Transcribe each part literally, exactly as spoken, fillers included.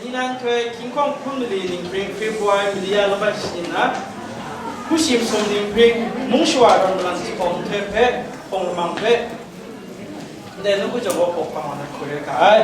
Ni nan htoi hkying hkawng hpun mali ninghpring February mali ya labai shayin na, hku shi masum ninghpring mung shawa rawng malang jahpawng nhtoi hpe, hpawng lamang hpe, ndai nawku jawng gaw hpaw hpang wa na hku re ga ai.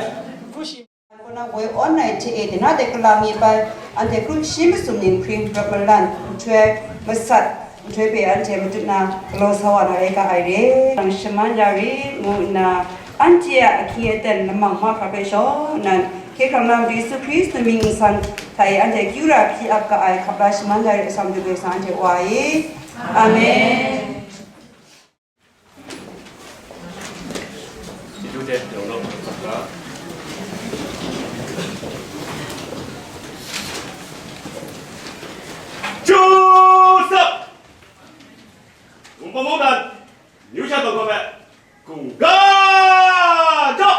Hku shi Kaw na woi awn ai hte e, tinang de kalam mi bai, anhte hku shi masum ninghpring rawt malan nhtoi masat nhtoi hpe anhte matut na galaw sa wa na rai ga ai re. Nang shaman ya rit ngu nna, anhte a ahkying aten lamang mahkra hpe shaw nnan, hkye hkrang na Madu Yesu Hkristu mying nsang hta e anhte akyu ra hpyi ap ga ai hkap la shaman ya rit ai atsam du ai sa anhte wa e. Amen. Chyeju hte yawng law, Joseph! Wunpawng mungdan, amyu sha tawn hkawm ai, hkungga jaw!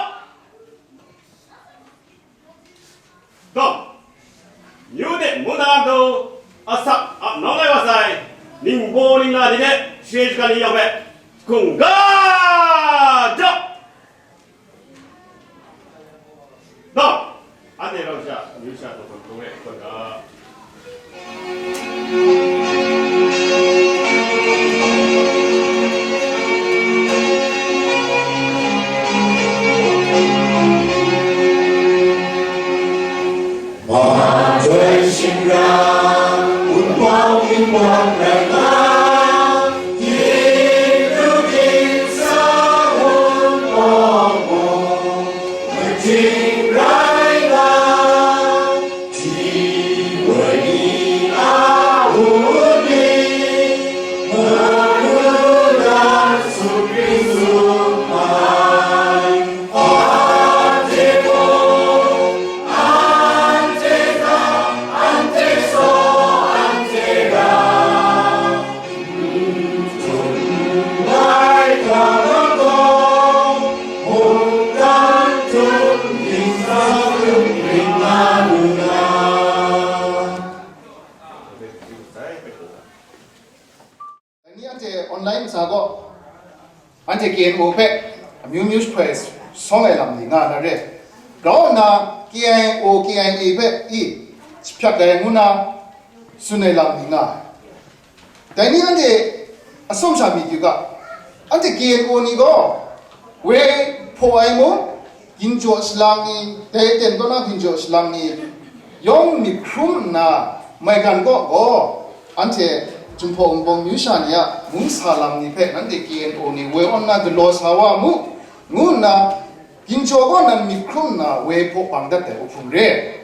Dawng, amyu de mungdan hta asak ap nawng ai wa sai, ningbaw ningla ni hte share shagan ni yawng hpe hkungga jaw. Dawng, anhte rau sha, amyu sha tawn hkawm hkungga. Dai ni anhte online ntsa gaw, anhte K N O hpe amyu myu jahproi sawng ai lam ni nga na re. Grau nna K I O, K I A hpe i, jahpyak ai ngu na tsun ai lam ni nga ai. Dai ni anhte atsawm sha myit yu ga, anhte K N O ni gaw, woi hpaw ai mung, ginjaw salang ni, dai aten kaw na ginjaw salang ni yawng myit hkrum nna maigan kaw gaw, anhte Jinghpaw Wunpawng myu sha ni a mung sa lam ni hpe nanhte K N O ni woi awn na galaw sa wa mu, ngu nna, ginjaw kaw nan myit hkrum nna woi hpaw bang dat ai uhpung re.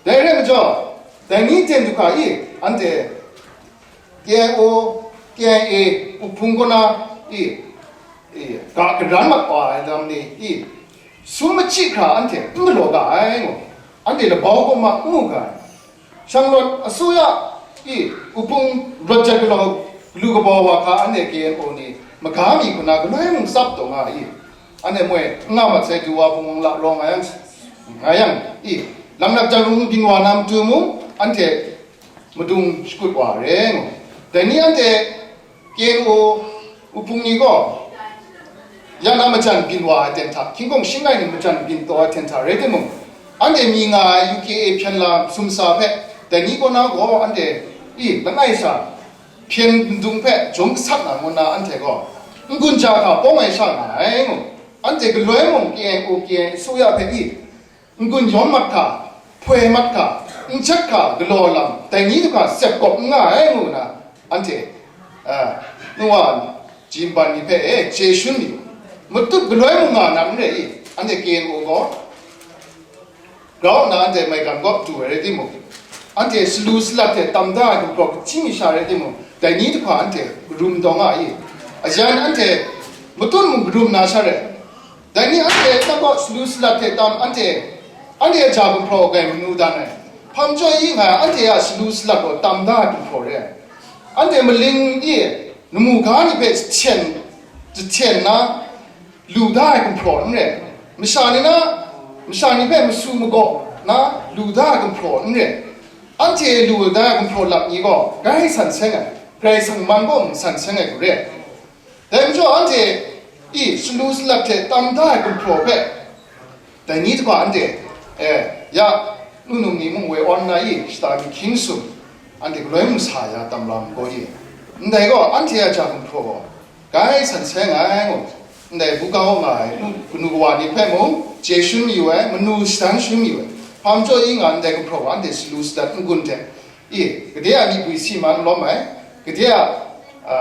Dai rai majaw, dai ni ten du hkra i, anhte K I O, K I A, uhpung kaw na i, i, ga garan mat wa ai lam ni i, sum machyi hkra anhte n galaw ga ai ngu, anhte labau kaw ma n mu ga ai. Shanglawt asuya i, uhpung rawt jat galaw, galu kabaw wa hkra anhte K N O ni maga mi hku na galoi mung tsap taw nga i, anhte moi n nga mat sai, du wa hpung la rawng nga yang, nga yang i, langlak jang hpung byin wa na matu mung, anhte madung shakut wa re ngu. Dai ni anhte K N O uhpung ni gaw, ya na majan byin wa ai ten hta, hkying hkawng shing ai ni majan byin taw ai ten hta rai timung, anhte mi nga ai U K A hpyen la sumsa hpe, dai ni kaw na gaw anhte i langai sha hpyen ndung hpe jawm gasat na ngu na anhte gaw, n-gun ja hta pawng ai sha nga ai ngu, anhte galoi mung K N O K I A asuya hpe i, n-gun yawm mat hkra, hpoi mat hkra, n jat hkra galaw lam, dai ni du hkra sep kawp n nga ai ngu na, anhte, a, nu wa, jimban ni hpe e, chye shun mi, matut galoi mung nga na n rai i, anhte K N O gaw, grau nna anhte maigan kaw du ai rai timung, anhte salu salat hte tam da ai gumhpraw kachyi mi sha rai timung, dai ni du hkra anhte karum taw nga i, ayan anhte matut mung karum na sha rai. Dai ni anhte nang kaw salu salat hte tam anhte, anhte a ja gumhpraw gai manu dan ai. Hpa majaw i nga ai, anhte a salu salat gaw tam da ai gumhpraw re ai. Anhte maling i, namu ga ni hpe jahten, jahten na lu da ai gumhpraw n rai. Masha ni na, masha ni hpe masu magaw na lu da ai gumhpraw n rai. Anhte lu da ai gumhpraw lap ni gaw grai san seng ai, Karai Kasang man gaw mung san seng ai hku re ai. Dai majaw anhte i salu salat hte tam da ai gumhpraw hpe, dai ni du hkra anhte E, ya, num ni mung woi awn na i, shata mi hkying sum, anhte galoi mung sa ya tam lam gaw i. Ndai gaw, anhte a ja gumhpraw gaw, gai san sai nga ai ngu, ndai buga wa nga ai, kanu kawa ni hpe mung, chye shangun mayu ai, manu shadan shangun mayu ai, hpa majaw i nga ndai gumhpraw gaw, anhte salu sadat n-gun hte, i, gade a myi bwi si man lawm ai, gade a, a,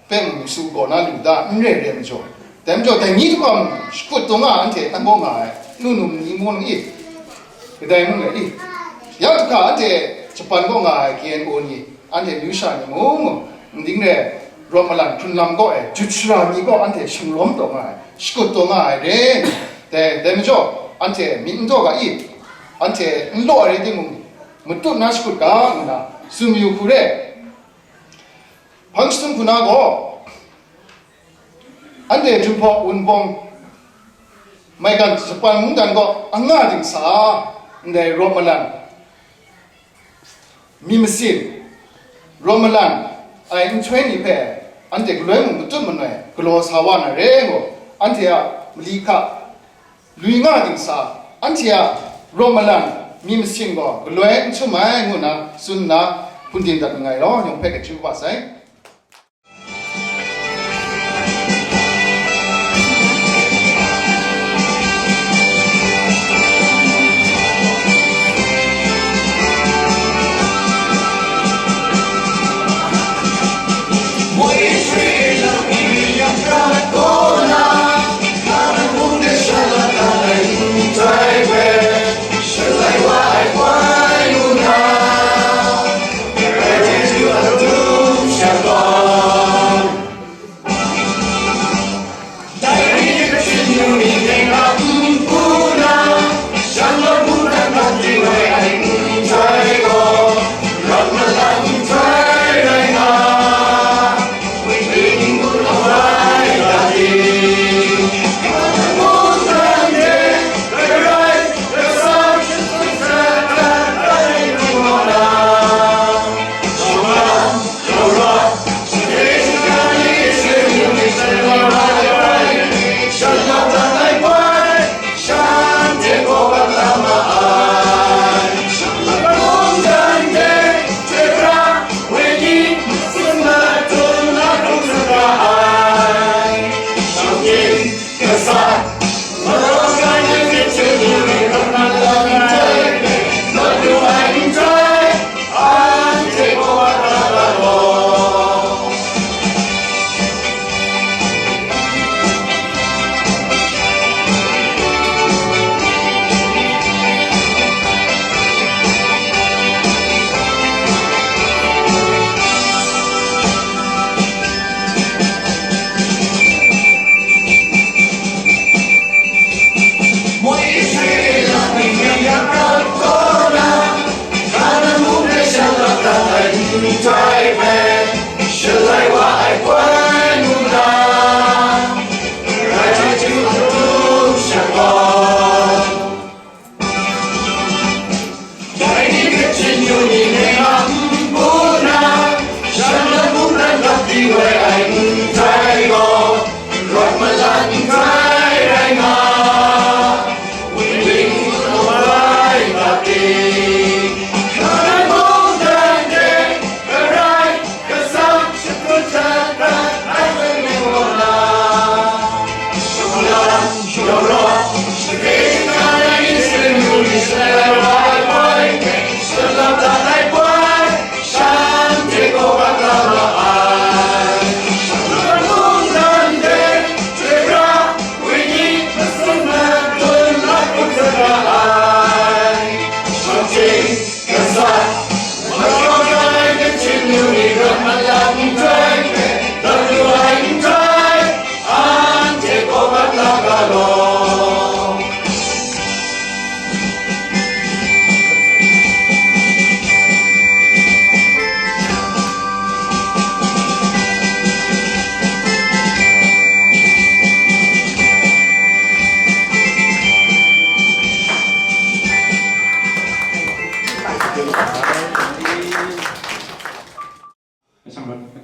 hpe mung su gaw na lu da, n re re majaw, dai majaw, dai ni hta gaw mung shakut taw nga anhte n gaw nga ai, num ni mung i, kadai mung le i, ya hta hkra anhte Japan gaw nga ai K N O ni, anhte myu sha ni mung, ndai re, rawt malan hkrun lam gaw e, jut shara mi gaw anhte shanglawm taw nga ai, shakut taw nga ai re, dai, dai majaw, anhte myit n daw ga i, anhte n law ai rai timung, matut na shakut ga, ngu na, tsun mayu hku re. Hpang jahtum hku na gaw, anhte Jinghpaw Wunpawng maigan Japan mungdan gaw anga dingsa, ndai rawt malan, mi masin, rawt malan ai nhtoi ni hpe anhte galoi mung matut manoi galaw sa wa na re ngu, anhte a mali hka, lui nga dingsa, anhte a rawt malan mi masin gaw galoi n htum ai ngu na tsun nna hpun din dat nngai law, yawng hpe kachyu wa sai. အရှေ့ဘက်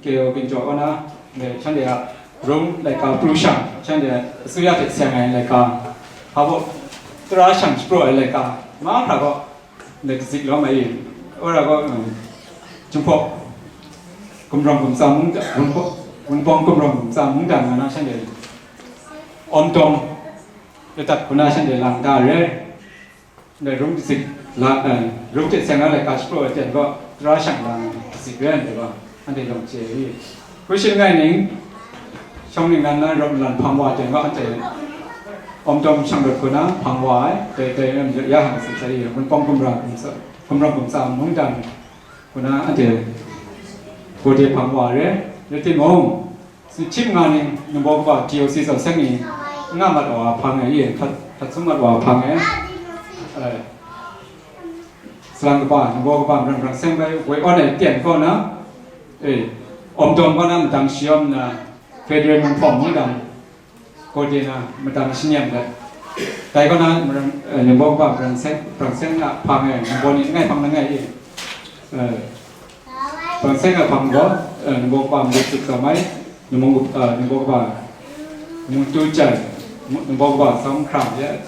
KO ကင်ကျော် Honor နဲ့ ရှမ်းဒေသ Rome လိုက်ကား Prussian ရှမ်းဒေသ အစိုးရထက်ဆရာငယ် လိုက်ကား Harvard Tara shang shapraw ai laika mahkra gaw, ndai kazik lawm ai, wora gaw, um, Jinghpaw gumrawng gumtsam mungdan, Wunpawng, Wunpawng gumrawng gumtsam mungdan nga na shanhte, Awmdawm ladat hku na shanhte lang da re. Ndai rum kazik la, eh, rum hte seng na laika shapraw ai ten gaw, tara shang lang kazik re ai gaw, anhte lawng chye ai. Hkru shi langai ning, shawng ningnan na rawt malan hpang wa ten gaw, anhte Awmdawm shang rawt hku na hpang wa ai, dai, dai ram ya hang tsun sai, Wunpawng gumra gumtsa, gumra gumtsa mungdan hku na anhte Gawde hpang wa re, rai timung, Sing hkying nga ning, ningbaw kaba T O C zaw seng ni, n nga mat wa hpang e, htat, htat sum mat wa hpang e, eh, salang kaba, ningbaw kaba, mrang mrang seng bai, woi awn ai ten kaw na, eh, Awmdawm kaw na, madang shayawm na, Federal Mungpawng mungdan, Gawde na, madang shanyam dat, dai kaw na, mrang, eh, ningbaw kaba, mrang seng, mrang seng na hpang e, ningbaw ni n ngai hpang langai e, eh, Hpang seng a hpang gaw, eh, ningbaw kaba Mungtut Kamai, ningbaw, eh, ningbaw kaba Mungtu Jai, ningbaw kaba Sawng Hkra, ya,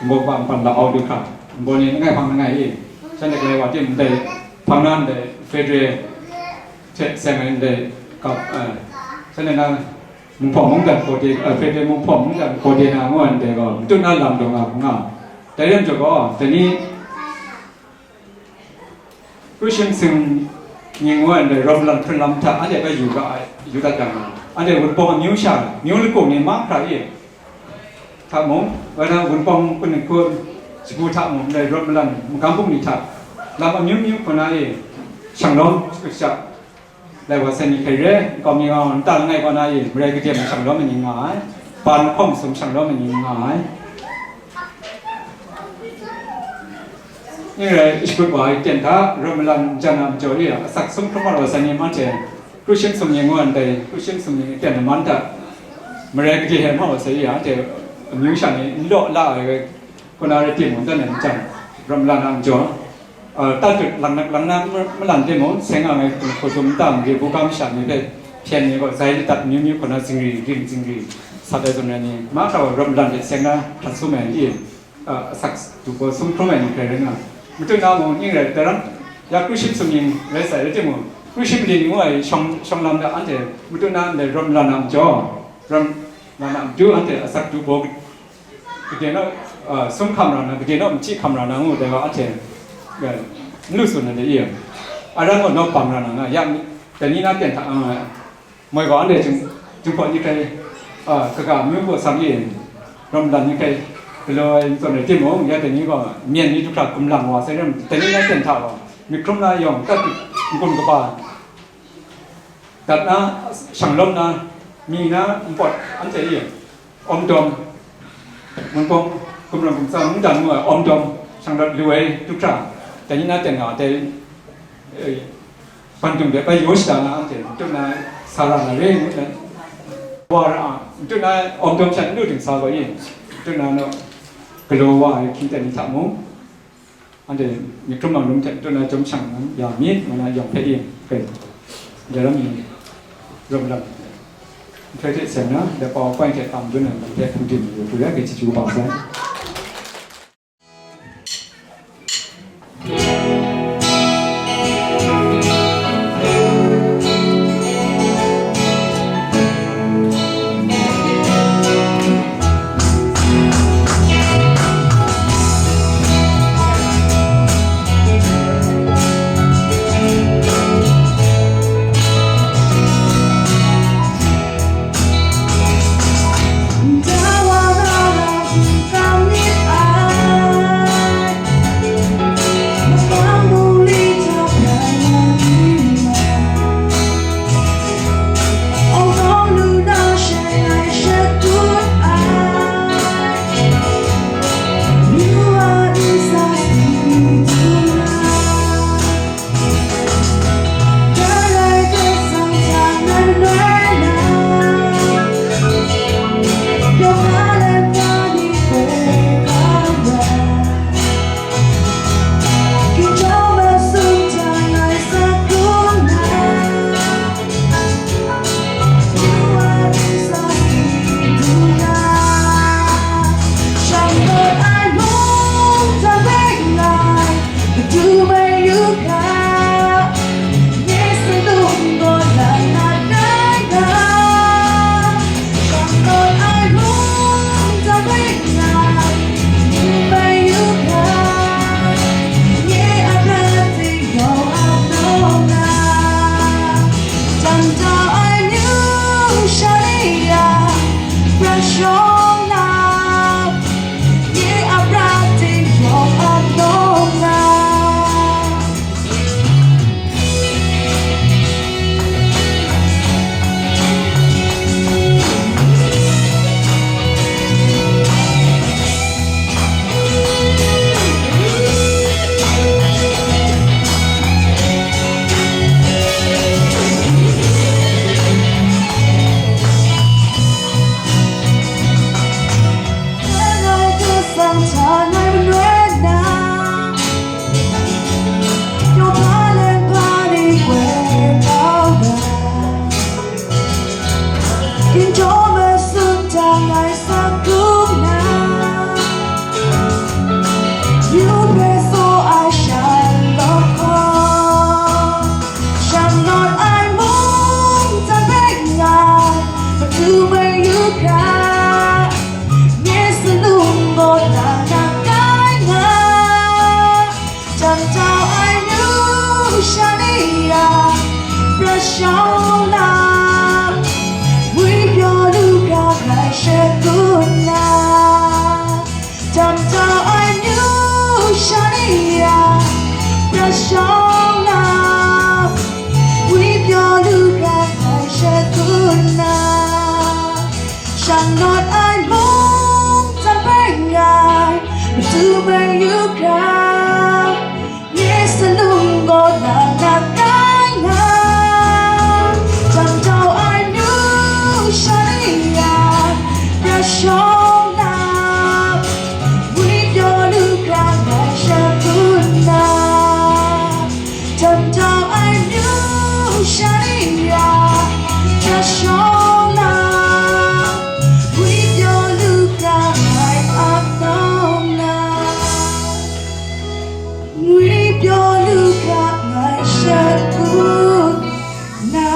ningbaw kaba Mpan La Au Du Hkra, ningbaw ni langai hpang langai e, shanhte galai wa tim ndai, hpang na ndai, Federal hte seng ai ndai, kap, eh, shanhte na, Mungpawng mungdan Gawde, eh, Federal Mungpawng mungdan Gawde na ngu ai ndai gaw, matut na lam daw nga hku nga. Dai rai nhtawm gaw, dai ni, Hkru shi sumsing ni ngu ai ndai rawt malan hpring lam hta anhte hpe yu ga ai, yu dat yang, anhte Wunpawng amyu sha, amyu laku ni mahkra e hta mung, wai na Wunpawng hpun hkun shagu hta mung, ndai rawt malan magam bungli hta lam amyu myu hku na e, shang lawm shakut sha, lai wa sai ni hkrai re, nkau mi nga nta langai kaw na e, marai gade mung shang lawm ai ni nga ai, ban lahkawng masum shang lawm ai ni nga ai. Ning rai, shakut wa ai ten hta, rawt malan n jan a majaw e, asak sum hkrum mat wa sai ni, anhte hkru shi sumsing ni ngu ai ndai, hkru shi sumsing ni ten laman hta, marai gade hte mat wa sai e, anhte amyu sha ni n law la ai, kaw na rai timung, dan ai majan, rawt malan a majaw, eh, tatut lang nak lang na ma-, malan timung, seng ang ai hkum hkrum nta mare, buga masha ni hpe hpyen ni gaw, zai ladat amyu myu kaw na zingri, rim zingri, sat ai zawn rai ni, mahkra wa rawt malan hte seng na htat sum ai ni, eh, asak du gaw sum hkrum ai ni hkrai rai nga. Matut na mung ning rai, dai ram, ya hkru shi sumsing rai sai rai timung, hkru shi mali ni ngu ai shawng, shawng lam hta anhte matut na ndai rawt malan a majaw, rawt malan a matu anhte asak du gaw gade naw, ah, sum hkam ra na, gade naw machyi hkam ra na ngu dai wa, anhte, eh, n lu tsun na de i, aran gaw nawk bang ra na nga, ya, dai ni na ten hta, ah, moi gaw anhte Jing-, Jinghpaw ni hkrai, ah, kaga amyu gaw sam e, rawt malan ni hkrai galaw ai n zawn rai timung, ya dai ni gaw myen ni du hkra gumlang wa sai ram, dai ni na ten hta gaw, myit hkrum na yawng, tatut n-gun kaba, dat na, shang lawm na, mi na npawt anhte e, Awmdawm, Wunpawng gumrawng gumtsam mungdan ngu ai Awmdawm, shang rawt lu ai du hkra, dai ni na ten nga, dai, eh, bandum de bai yaw shada na, anhte matut na sa ra na re ngu ai. Wa ra, matut na Awmdawm sha n lu ding sa gaw e, matut na naw galaw wa ai hkying ten ni hta mung, anhte myit hkrum ai rum hte matut na jawm shang nang ya myit, ngu na yawng hpe e, hkrai, dai ram mi, rawt malan, nhtoi hte seng na, dai PowerPoint hte tam dun ai lam hpe hpung tim yu hkru ya, hkrai chyeju kaba sai. Shawng na, ngwi pyaw lu hkra ngai shat kun na, dam tau ai myu sha ni ya, prat shawng na, ngwi pyaw lu hkra ngai shat kun na, shang nawt ai mung htan bai ngai, matu bai yu hkra, Nye salum gaw na na tai nga, dam tau ai myu sha ni ya, prat shawng na, ngwi pyaw lu hkra ngai shat kun na, dam tau ai myu sha ni ya, prat shawng na, ngwi pyaw lu hkra ngai ap nau na. Ngwi pyaw lu hkra ngai shat kun na.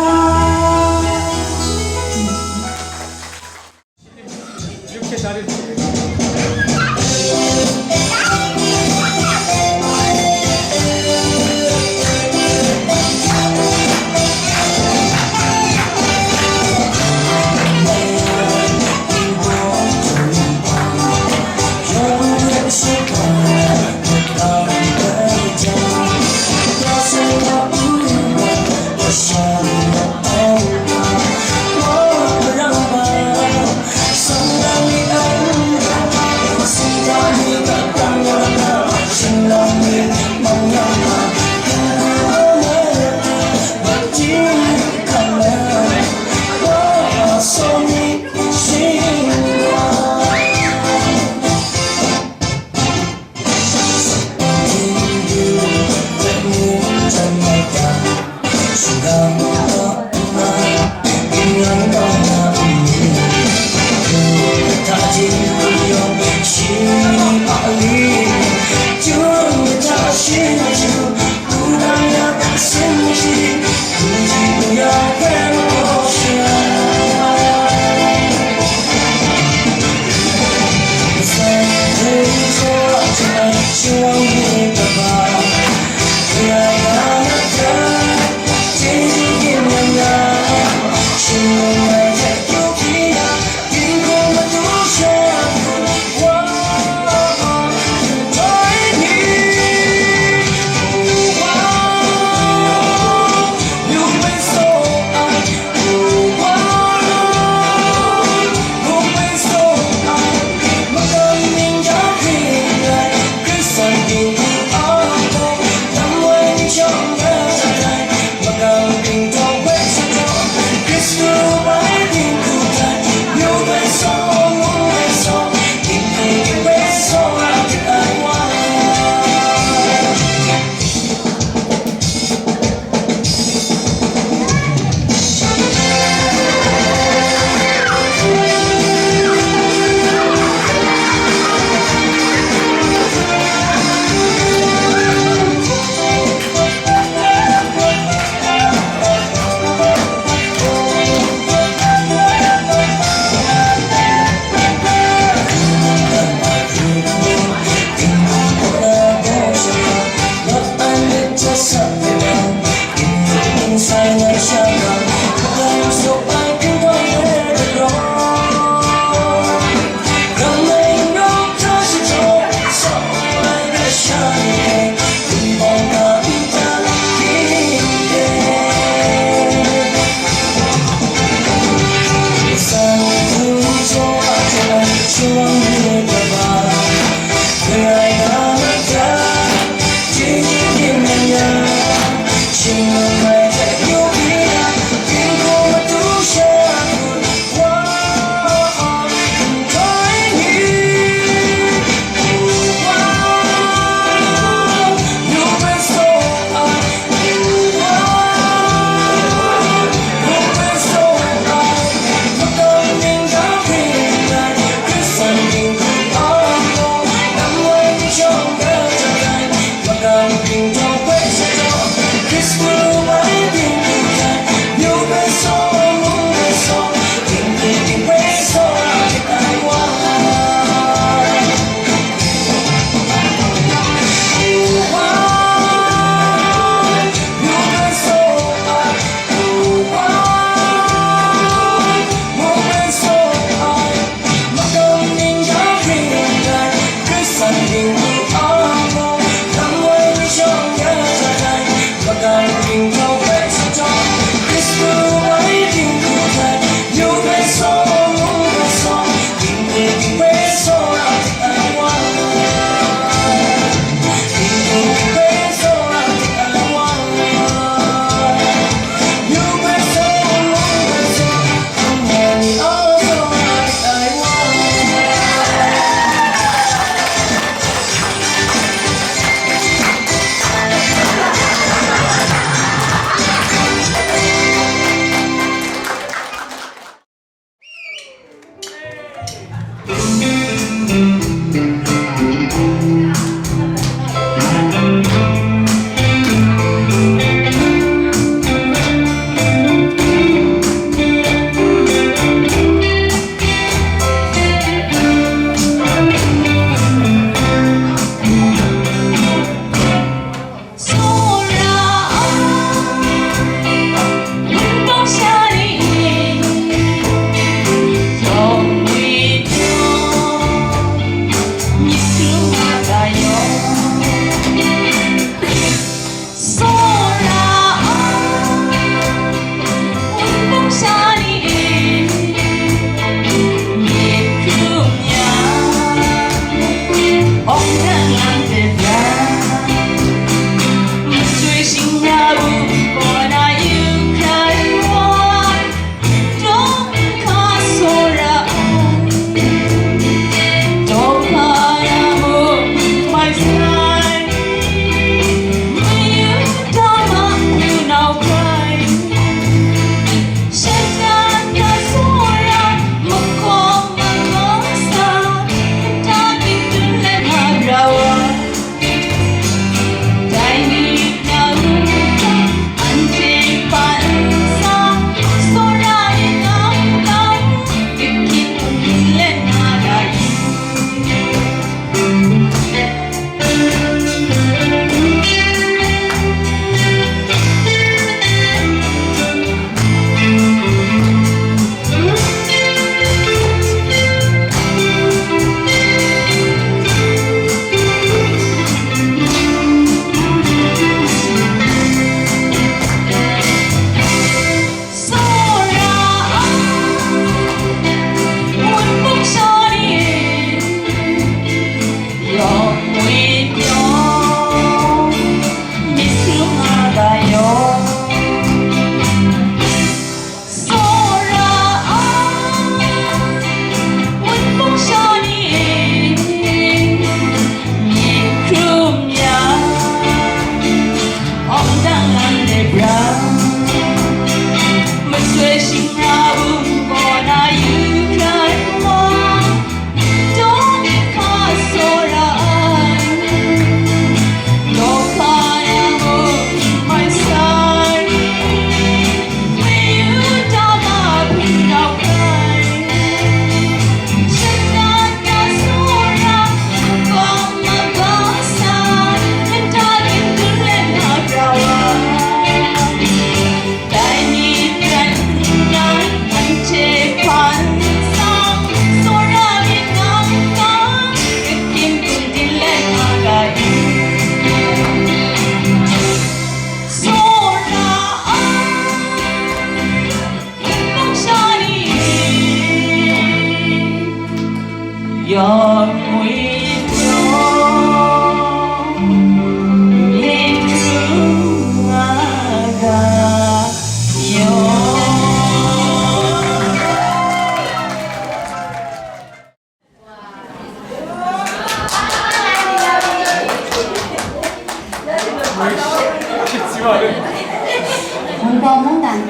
Hkungpawng mungdan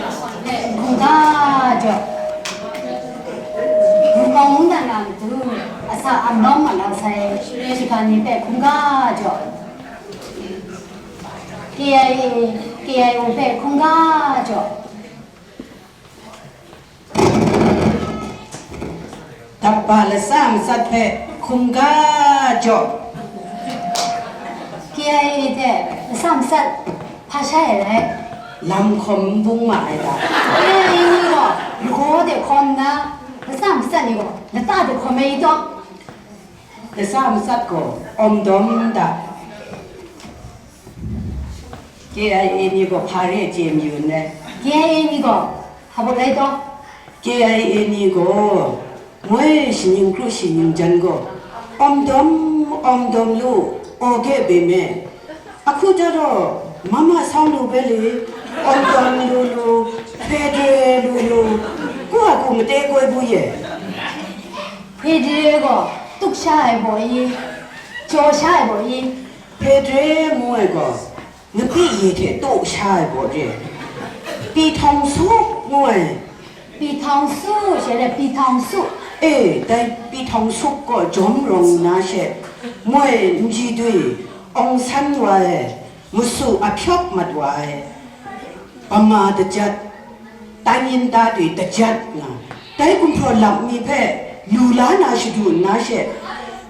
hkungga jaw. Hkungpawng mungdan a matu asak amlawm malau sai shiga ni hpe hkungga jaw. K I A, K I O hpe hkungga jaw. Dapba latsa matsat hpe hkungga jaw. K I A hte latsa matsat hpa sha e rai? Lam hkawm n bung ma ai ta? K I A ni gaw lagaw de hkawm nna, latsa matsat ni gaw lata de hkawm ai i taw? Latsa matsat gaw awm dawm da. K I A ni gaw hpa re chye mayu n rai? K I A ni gaw hpa baw rai taw? K I A ni gaw moi shaning kru shaning jan gaw, awm dawm, awm dawm lu, aw ge bem e. Ahku ta gaw, mama sau lu bai le, awm dawm lu lu, hpe dre lu lu, ku a ku mate koi bu ye. Hpe dre gaw, tuk sha ai baw i, jaw sha ai baw i. Hpe dre ngu ai gaw, Ngapyi ye hte taw sha ai baw re. Pi htawng su ngu ai. Pi htawng su she le, pi htawng su. E, dai pi htawng su gaw jawm rawng nna she, moi n ji dwi, awng san wa ai, masu ahpyawp mat wa ai, bama dajat, Tan yin ta dwi dajat nga, dai gumhpraw lam mi hpe lu la na shadu nna she,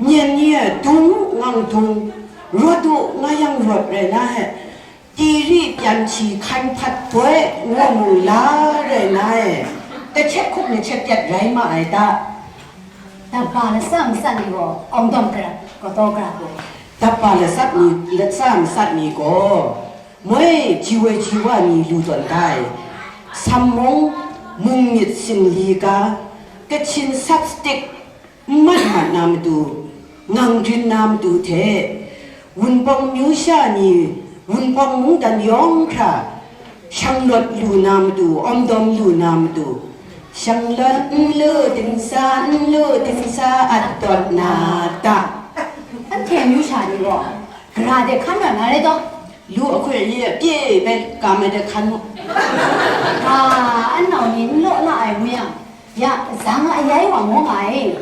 myen ni e, dung u ngang dung, rawt u nga yang rawt rai na he, tiri pyan hti hkan hpat boi ngu mu la rai na e, kahkyet hkup ni hkyet pyat rai ma ai ta? Daba latsa matsat ni gaw awng dawm gara, kataw gara gaw. Daba latsa mi, latsa matsat ni gaw, Moi ji woi ji wa ni lu tawn da ai, Sammung mung myit singli ga, Kachin sapstik n mat mat na matu, ngang rin na matu hte, Wunpawng myu sha ni, Wunpawng mungdan yawng hkra, shanglawt lu na matu, awmdawm lu na matu, shanglawt n lu, dingsa n lu, dingsa at dawt na ta? Anhte myu sha ni gaw, Gara de hkan rawt na rai taw? Lu ahkoi re pye bai kam ai de hkan mu. Ga, an nau ni n law la ai ngu yang, ya, zang a yai wa mu nga ai.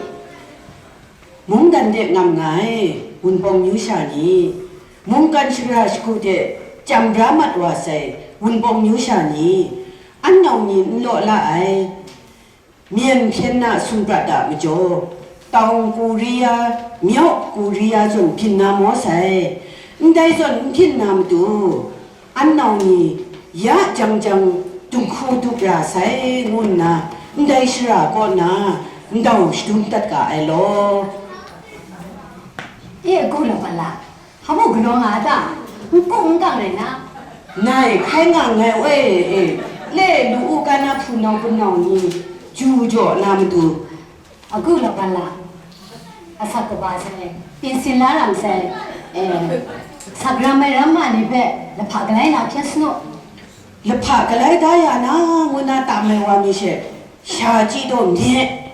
Mungdan de ngam nga ai, Wunpawng myu sha ni, mungkan shara shagu de chyam bra mat wa sai, Wunpawng myu sha ni, an nau ni n law la ai. Myen hpyen na sung prat a majaw, Tawng Korea, Myaw Korea zawn byin na maw sai, ndai zawn n byin na matu, an nau ni ya jang jang dunghku dup ra sai, ngu nna ndai shara kaw na ndau shadum dat ga ai law. E, agu la, hpa la, Hpa mung galaw nga a ta? N kung n gang rai na? Nai, hkai nga nngai, oi, e, le, lu u, ka na hpunau punau ni, ju jaw na matu. Agu la, hpa la, asak kaba sai, pinsin la ram sai, e, sak ram ai ramma ni hpe lahpa galai na hpyen sanu. Lahpa galai da ya na, ngu na tam ai wa ni she, sha chyi taw mye.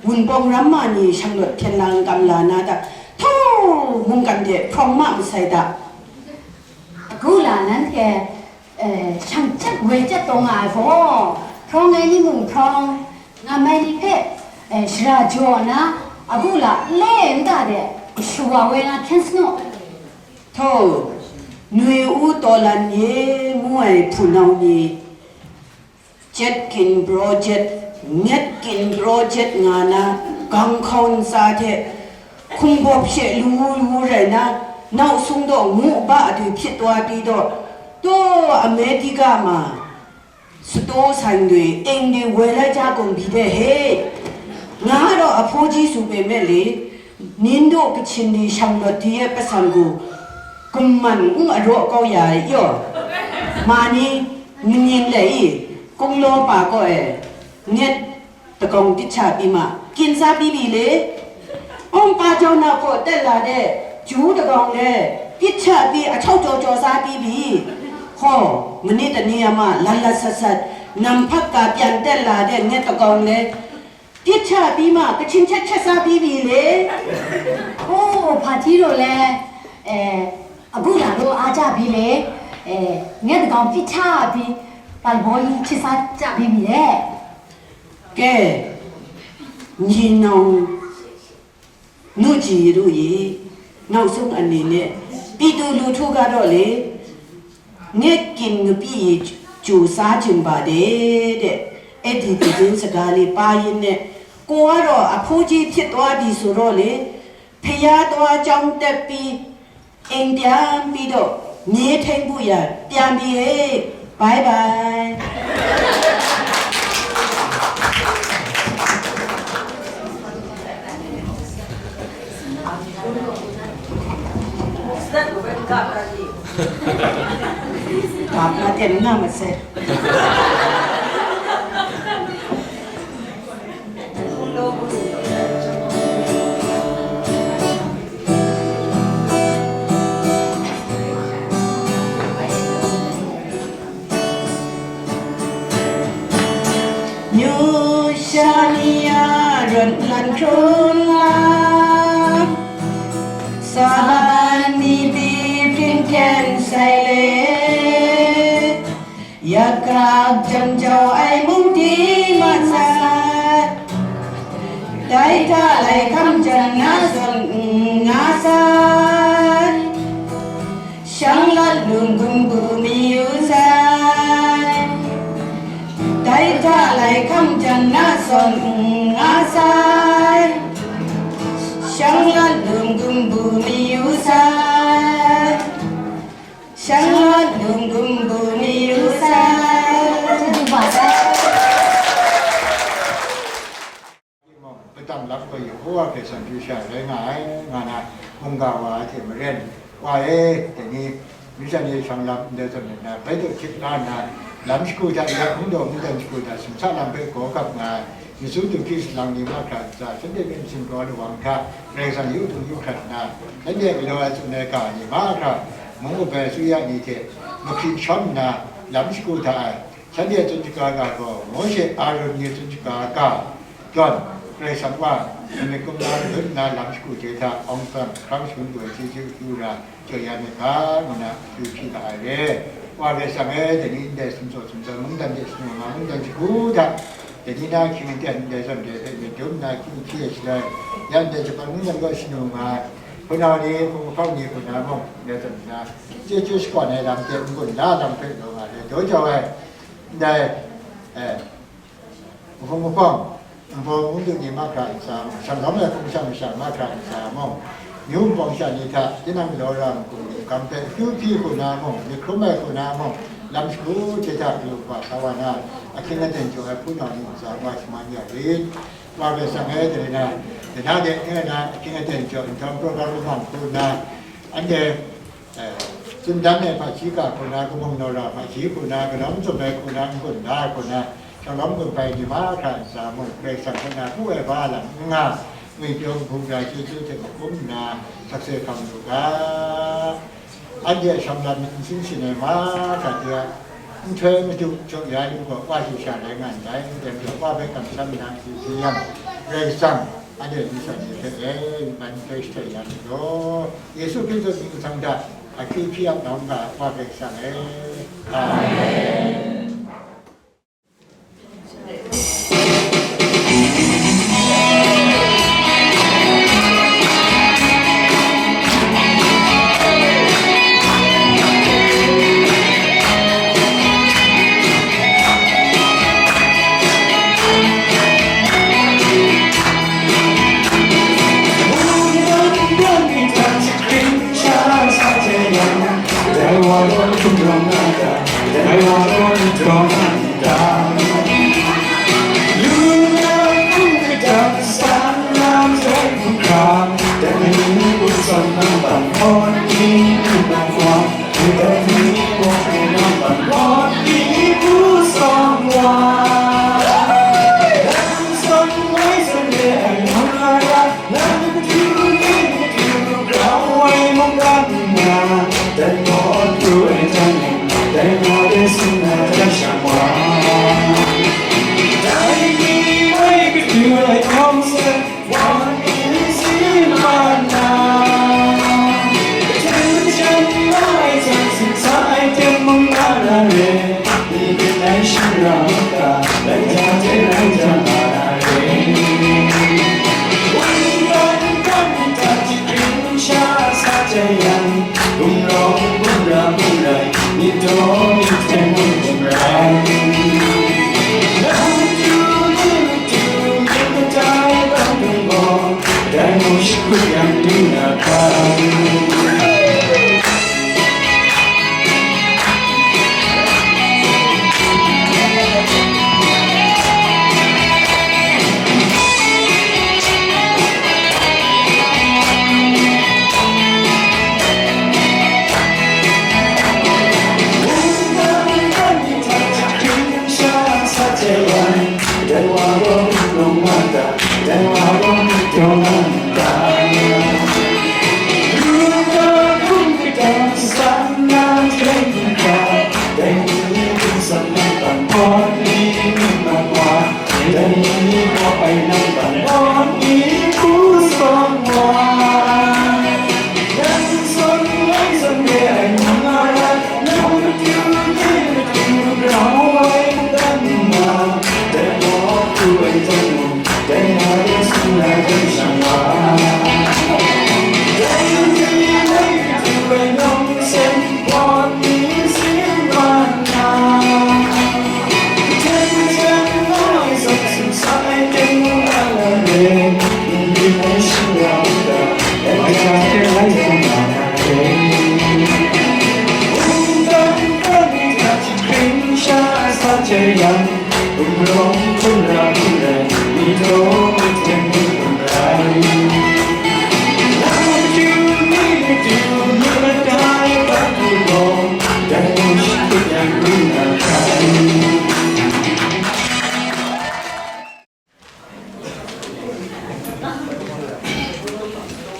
Wunpawng ramma ni shanglawt hpyen la n kam la na ta? Htau, mungkan de hprawng ma masai ta? Agu la nanhte, eh, shang chyat woi chyat taw nga ai gaw, hprawng ai ni mung hprawng, ngam ai ni hpe, eh, shara jaw na, agu la le nta de kashu wa woi na hpyen sanu. Htau, nwi u taw lan ye ngu ai hpunau ni, Jet kin bro jet, nyet kin bro jet nga na, gang hkau ntsa hte, hkumbawp she lu lu rai na, nau sung daw ngu ba du hpyit wa pyi daw, taw America ma, sataw san dwi, eng dwi woi lai ja gumbi de he, nga daw ahpaw ji su pe me le, Nin daw Kachin ni shanglawt di e pasan gaw, kumman n araw kau ya ai yaw. Ma ni, maning lai i, kunglaw pa kaw e, nyet, dagawng dit sha pyi ma, kin sa pyi pyi le? Awng pa jau na hpaw tet la de, ju dagawng le, pyi sha pyi ahkyau jaw jaw sa pyi pyi. Hkaw, manit ani a ma, lat lat sat sat, nam hpak ka pyan tet la de, nyet dagawng le, Pyi hta pyi ma, Kachin hkyat hkyat sa pyi pyi le. Oh, hpa hti raw le, eh, အခုလာတော့အားကျပြီလေအဲငဲ့တကောင်ဖိထားပြီးပန်ဘောကြီးချစ်စားကြပြီးပြီလေကဲညီနောင် နုကြည်တို့၏နောက်ဆုံးအနေနဲ့ပြည်သူလူထုကတော့လေငဲ့ကင်ငပိရေကြိုစားခြင်းပါတယ်တဲ့အဲ့ဒီသတင်းစကားလေးပါရင်းနဲ့ကိုကတော့အဖိုးကြီးဖြစ်သွားပြီဆိုတော့လေဖျားသွားကြောင်းတက်ပြီးအိမ်ပြန်ပြီးတော့မြေထိန်ဖို့ရပြန်ပြီဟေ့ bye bye ဘာမှတင်နာမစဲမျိုးရှာနေရရွတ်လန်ခရိုလာစာဘန်နီတီပြင်ကန်ဆိုင်လေယကပ်ကြံကြော်အိုင်မုန်တီမဆတ်တိုက်ထလိုက်ခမ်းကြံနာစွန်ငါဆိုင် Shang lat lung gum bu mi yu sai. Dai ta lai kam jan na son nga sai. Shang lat lung gum bu mi yu sai. Shang lat lung gum bu mi yu sai. မုံဂါဝါအဖြစ်မရန်ဝါရဲတနည်းမိဇာနေဆောင်လပ်တဲ့ဆိုနေတာဘယ်လိုဖြစ်လာနာလမ်းရှိကိုကြရအောင်တော့မိဇာရှိကိုဒါစံချလမ်းပဲကောကပ်ငါယေရှုသူခရစ်လမ်းနေမှာကပ်စာစတဲ့ပင်စင်တော်လူဝံခရေဆန်ယူသူယူခတ်နာတဲ့ဘယ်လိုအစုနေကာနေမှာကမုံပဲစုရနေတယ်မဖြစ်ရှမ်းနာလမ်းရှိကိုဒါ Shanhte tsun shaga ga gaw, Mawshe Aron ni tsun shaga ga, John, Karai Kasang wa, nang myit kumla ladun nna lam shagu hte hta awng tsang hkrang shangun lu ai chyeju akyu ra, jaw ya myit ga, ngu na akyu hpyi ga ai re. Wa Karai Kasang e, dai ni ndai sumtsaw sumtsaw mungdan de shanu nga mungdan shagu hta, dai ni na hkying aten ndai zawn de hpe myit dum nna hkying hpyi ai shaloi, ya ndai Japan mungdan gaw shanu nga ai, hpunau ni, hpung lahkau ni hku na mung, ndai zawn nna, chyeju shakawn ai lam hte n-gun la lam hpe law nga ai, daw jau ai, Ndai, eh, Hpung mahpawng, nbawng n du ni mahkra ntsa mung, shanglawm ai hpung shang masha mahkra ntsa mung, myu nbawng sha ni hta tinang galaw ra ai hpung hkam hpe akyu hpyi hku na mung, myit hkrum ai hku na mung, lam shagu hte hta galu kaba sa wa na, ahkying aten jaw ai hpunau ni ntsa wa shaman ya rit. Wa Karai Kasang e, dai na, dai na de, dai na, ahkying aten jaw, nhtawm program lawm hku na, anhte, Eh, tsun dan ai hpaji ga hku na, kamung naw ra hpaji hku na, kanawng tsun ai hku na, n-gun da ai hku na, shanglawm gun bai ni mahkra ntsa mung, Karai Kasang hpe na pu ai ba lam n nga, ngwipyaw hku ra chyeju hte mahkum nna, sakse hkam lu ga. Anhte a sham lam myit n sin shin ai mahkra de a, nhtoi madu jaw ya yu gaw, wa shayi sha rai nga ndai, dai majaw wa hpe kamsham nna n si hpyi yang, Karai Kasang, anhte ningsang ni hpe e, myi man nhtoi shahtoi ya myit law. Yesu Hkristu mying mahtang hta, akyu hpyi ap nawng ga, Wa Karai Kasang e. Amen. Yang, gumrawng, gumra, gumrai, myit daw, myit hten, gumrai. Nang tu, tu, tu, myit matai bang dung gaw, dai mung shakut yang du na hkra.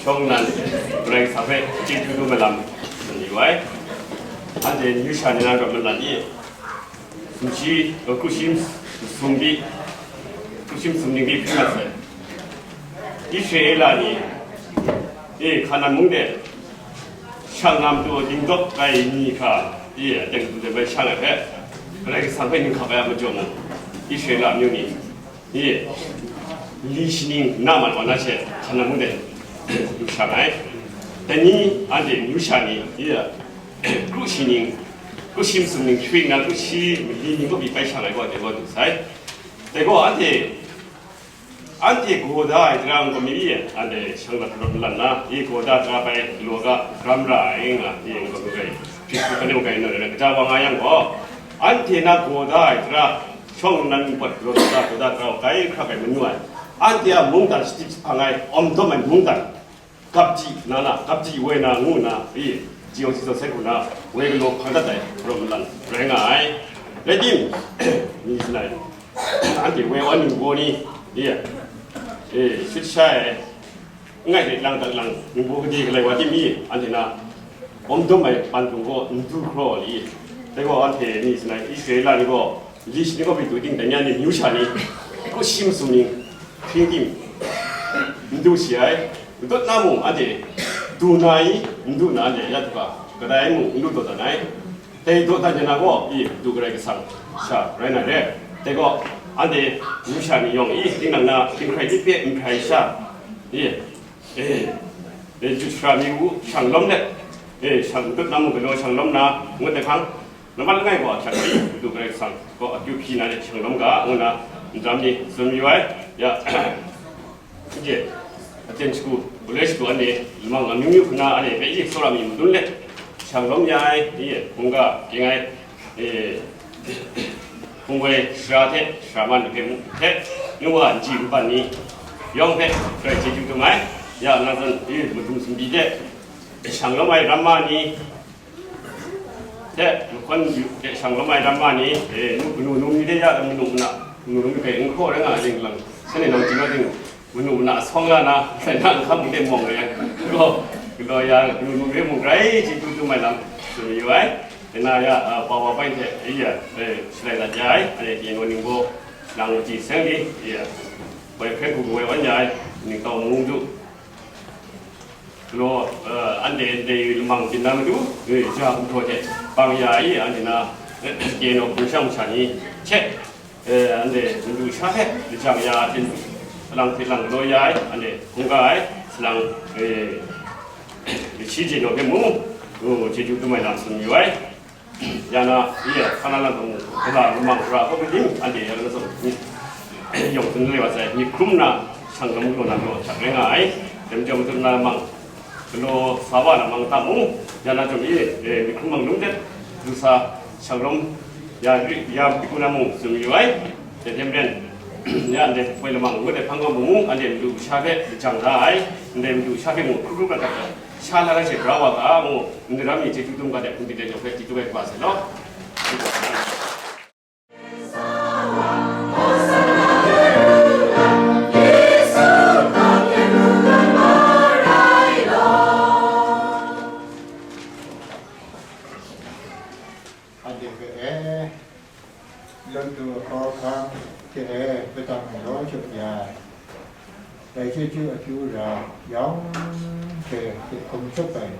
Shawng nnan, Karai Kasang hpe chyeju dum ai lam tsun yu ai. Anhte amyu sha ni na rawt malan i, sumshi, krushi sumshi, krushi sumning hpe hpring mat sai. Israela ni, e, Hkanan mung de shang na matu dingdawt ai ni hkra, e, aten hku de bai shang ai hpe, Karai Kasang hpe ninghkap ai a majaw mung, Israela amyu ni, e, li shaning na mat wa na she, Hkanan mung de lu shang ai. Dai ni anhte amyu sha ni, e, kru shaning, krushi masum ning, hpring na krushi mali ning kaw pyi bai shang ai gaw, dai gaw lu sai. Dai gaw anhte, anhte gaw da ai tara n-gaw mi, anhte shang lat rawt malan na, i gaw da tara bai galaw ga ram ra ai nga, i n-gaw mi rai, hpyi hpyi hpyi hpyi rai nna, kaja wa nga yang gaw, anhte na gaw da ai tara, shawng nnan npawt galaw da, gaw da tara kai hkra kai manu ai, anhte a mungdan shadip jahpang ai, awm dawm ai mungdan, gapji na na, gapji woi na ngu na, i, ji yawng ji zaw sai hku na, woi galaw hpang dat ai, rawt malan rai nga ai. Rai tim, ni sanai, anhte woi awn ningbaw ni, i, e, shut sha ai, n-, ngai hte lang dat lang, ningbaw gade galai wa tim i, anhte na, awm dawm ai pan hkrung gaw n du hkraw li, dai gaw anhte ni sanai, Israela ni gaw, li shaning kaw pyi du ting, dai ni a ni amyu sha ni, krushi masum ning, hpring tim, n du shi ai, n dawt na mung, anhte du na i, n du na anhte ya du ga, kadai mung n lu dawt dan ai. Dai dawt dan jang na gaw, i, du Karai Kasang sha rai na re. Dai gaw, anhte amyu sha ni yawng i, tinang na, tinghkrai dip pe nhkrai sha, i, e, e, ju sara mi u, shang lawm let, e, shang n dawt na mung galaw shang lawm na, ngut ai hpang, Nambat langai gaw ahkyak hpyi, Madu Karai Kasang gaw akyu hpyi na de shang lawm ga, ngu na, ndam ni tsun mayu ai. Ya, anhte, aten shagu, galoi shagu anhte, lamang amyu myu hku na anhte hpe i tsawra mi madun let, shang lawm ya ai, i, hkungga, ging ai, e, hpung woi sara hte, sara man hpe mu hte, nu wa nji npan ni yawng hpe, grai chyeju dum ai. Ya, nang zawn, i, madung sumbi hte, shang lawm ai ramma ni, hte, mahkawn yu hte shang lawm ai ramma ni, e, nu, kanu num ni de ya, manu mana, kanu num ni hpe n hkraw rai nga ai ling lang, shanhte nang chyeju na ting, manu mana asawng la na, sai na nhkam hte mawng rai yang, gaw, galaw ya, kanu num ni mung grai chyeju dum ai lam tsun mayu ai. Dai na ya, a, pa wa bai hte, e, ya, e, shalai dat ya ai, anhte Tienwa ningbaw, nang machyi seng ni, e, ya, bai hpe hku woi wan ya ai, ningtau mung du. Galaw, eh, anhte ndai lamang byin na matu, eh, ja gumhpraw hte bang ya ai, anhte na, eh, K N O hpung shang masha ni hte, eh, anhte madu sha hpe lajang ya ai, salang hte lang galaw ya ai, anhte hkungga ai, salang, eh, Shi hte nawk hpe mung, chyeju dum ai lam tsun yu ai. Ya na, iya, hkana lam hpe mung, gala lamang sara kau hpe ting, anhte ya na zawn, yawng tsun le wa sai, myit hkrum na, shanglawm galaw na majaw htak rai nga ai. Dai majaw, majaw na lamang, galaw sa wa lamang ta mung, ya na chyawm e, myit hkrum mang lung hte, du sa, shanglawm, ya, ya, myit hkrum na mung, tsun yu ai. Dai hte maren, ya, ndai poi lamang ngut ai hpang gaw mung, anhte madu kasha hpe lajang la ai, ndai madu kasha hpe mung hkru hkru hkrat hkrat sha la ai hte bra wa ga, ngu, ndai ram mi chyeju dum ga de hpung de de jawng hpe chyeju ai kaba sai law. Anhte hpe e, Lawt lu hkawhkam hte e, padang ai law shut ya ai, dai chyeju akyu ra yawng hte hte hkum tsup ai,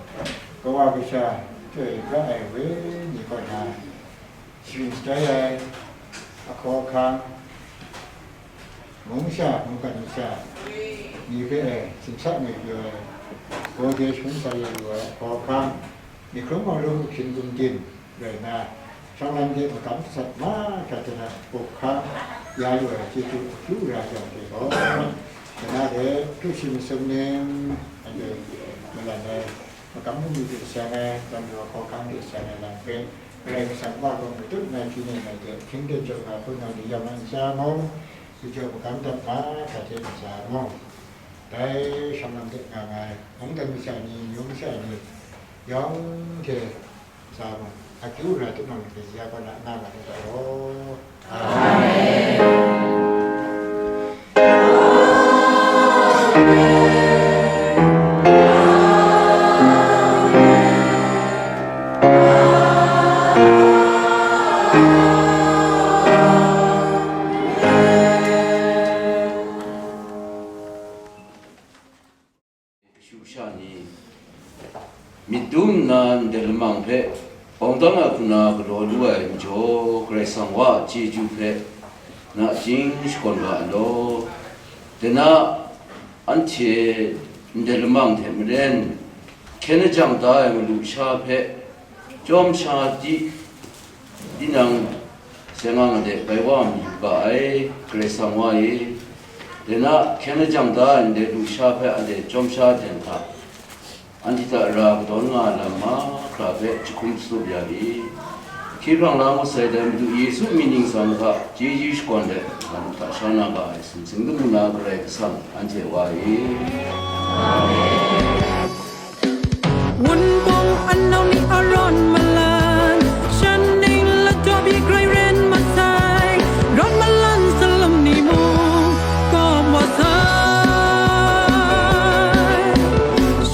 Kawa Kasha chyoi pra ai wenyi kaw na, sharin shatai ai, ahkawhkam, mung sha, mungkan masha ni hpe e, simsa ngwi pyaw ai, gawde shangun sa ya lu ai, ahkawhkam, myit hkrum hkawng lung hkin gumdin, rai nna, shawng lam hte magam sat mahkra hte na up hkang ya lu ai chyeju akyu ra jang hte gaw, dana de hkru shi masum ning, anhte malan ai, magam bungli hte seng ai, lam lu ai hkawhkam hte seng ai lam hpe, Karai Kasang Wa gaw matut ngai hpyi ning ngai hte hkying ten jaw na hpunau ni yawng ai ntsa mung, chyeju magam dat mahkra hte ntsa mung, dai shawng lam de nga ai, mungdan masha ni, amyu masha ni, yawng hte, Sa mung, akyu ra tup nang hte ya kaw na nga ga ai ga law. Amen. Kashu kasha ni, myit dum nna ndai lamang hpe bawng dang ai hku na galaw lu ai majaw, Karai Kasang Wa a chyeju hpe nachying shakawn ga ai law. Dai na, anhte ndai lamang hte maren, hkyen ajang da ai malu sha hpe, Chyawm sha di, tinang, seng ang de bai wa mi ga ai, Karai Kasang Wa e, dai na, hkyen ajang da ai ndai lusha hpe anhte chyawm sha jen hta, anhte hta ra kadawn nga ai lam mahkra hpe jahkum jahtum ya i. Hkye hprang la ngut sai dai Madu Yesu mying ningsang hta chyeju shakawn let, nang hta sha na ga ai sumsing lamu na Karai Kasang anhte Wa e. Amen. Wunpawng anau ni a rawn malan, shan ning ladaw bi grai ren masai, rawn malan salam ni mung, kawm wa sai.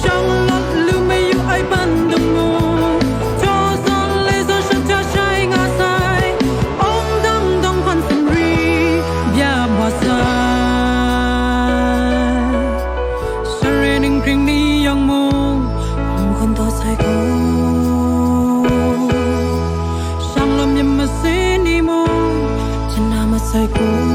Shang lawt lu mayu ai ban damu, jaw sa le zaw shata shai nga sai, awng dang dawng hpan sumri, bya wa sai. Share ninghpring ni yawng mung, hpung hkan taw sai gaw, shanglawm yin masai ni mung, chana masai gaw,